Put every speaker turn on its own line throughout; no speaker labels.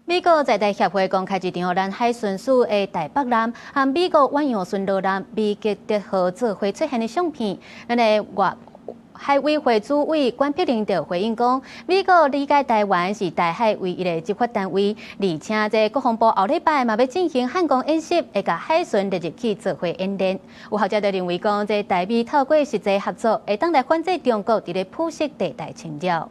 美國在台協會公開一張咱海巡署的台北艦和美國遠洋巡邏艦米傑德號做伙出現的相片。咱的外海委會主委管碧玲就回應講，美國理解台灣是台海唯一的執法單位，而且這國防部後禮拜嘛欲進行漢光演習，會共海巡列入去做伙演練。有學者就認為講，這台美透過實際合作，會當來反制中國佇咧灰色地帶侵擾。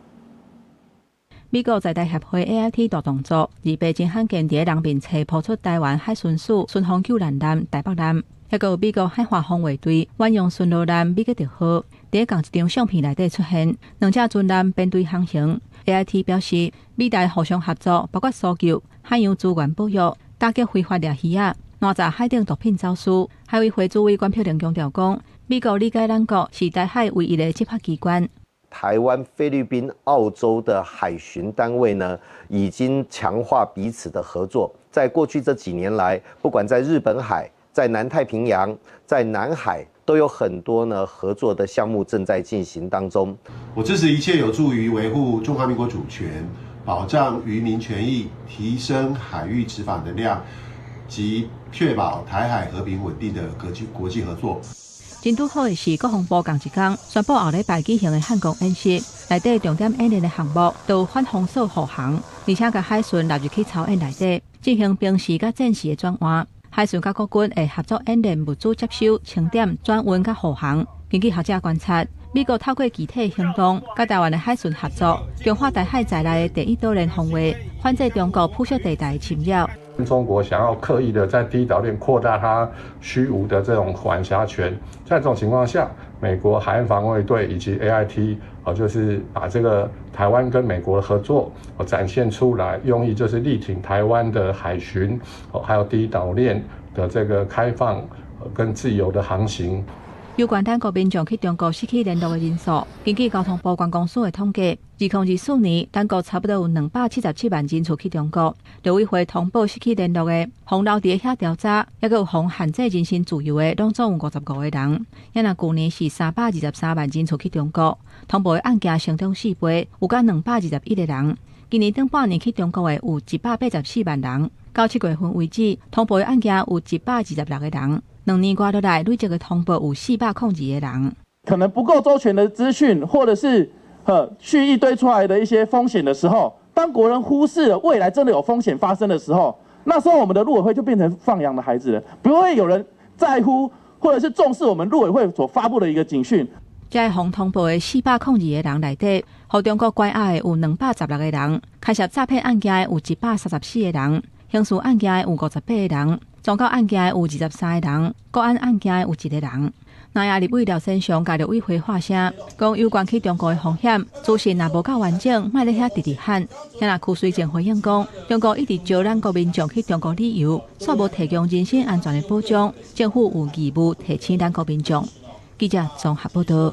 美國在台協會 AIT 大動作，28真罕見佇人面冊拋出台灣海巡署巡防救難艦台北艦，抑閣有美國海華防衛隊遠洋巡邏艦米傑德號，佇仝一張相片內底出現，兩隻船艦編隊航行。AIT 表示，美台互相合作，包括搜救、海洋資源保育、打擊非法獵魚仔、攔截海頂毒品走私。海委會主委管碧玲強調講，美國理解咱國是台海唯一的執法機關。
台灣、菲律賓、澳洲的海巡單位呢，已經強化彼此的合作。在過去這幾年來，不管在日本海、在南太平洋、在南海，都有很多呢合作的項目正在進行當中。
我支持一切有助於維護中華民國主權、保障漁民權益、提升海域執法能量及確保台海和平穩定的國際合作。
真拄好的是，國防部仝一工宣布後禮拜舉行的漢光演習，內底重點演練的項目都有反封鎖護航，而且共海巡納入去操演內底，進行平時佮戰時的轉換。海巡佮國軍會合作演練物資接收、清點、轉運佮護航。根據學者觀察，美國透過具體行動，佮台灣的海巡合作，強化台海在內的第一島鏈防衛，反制中國灰色地帶的侵擾。
中國想要刻意的在第一島鏈擴大它虛無的這種管轄權，在這種情況下，美國海岸防衛隊以及 AIT 哦，就是把這個台灣跟美國的合作哦展現出來，用意就是力挺台灣的海巡哦，還有第一島鏈的這個開放跟自由的航行。
有關咱國民眾去中國失去聯絡的人數，根據交通部觀光署的統計，2024年，咱國差不多有277萬人次去中國。陸委會通報失去聯絡的，予留佇遐調查，抑閣有予限制人身自由的，攏總有55個人。抑若舊年是323萬人次去中國，通報的案件成長4倍，有甲221個人。今年頂半年去中國的有184萬人，到7月份為止，通報的案件有126個人。2年外落來，累計的通報有402個人。
可能不夠周全的資訊，或者是蓄意堆出來的一些風險的時候，當國人忽視了未來真的有風險發生的時候，那時候我們的陸委會就變成放羊的孩子了，不會有人在乎或者是重視我們陸委會所發布的一個警訊。
在予通報的402個人內底，予中國關押的有216個人，牽涉詐騙案件的有134個人，刑事案件的有58個人。宗教案件有23個人，國安案件有一個人。南亞立委廖先祥共陸委會發聲，講有關去中國的風險，資訊若無夠完整，莫咧遐直直喊。抑若柯水正回應講，中國一直招咱國民眾去中國旅遊，卻無提供人身安全的保障，政府有義務提醒咱國民眾。記者綜合報道。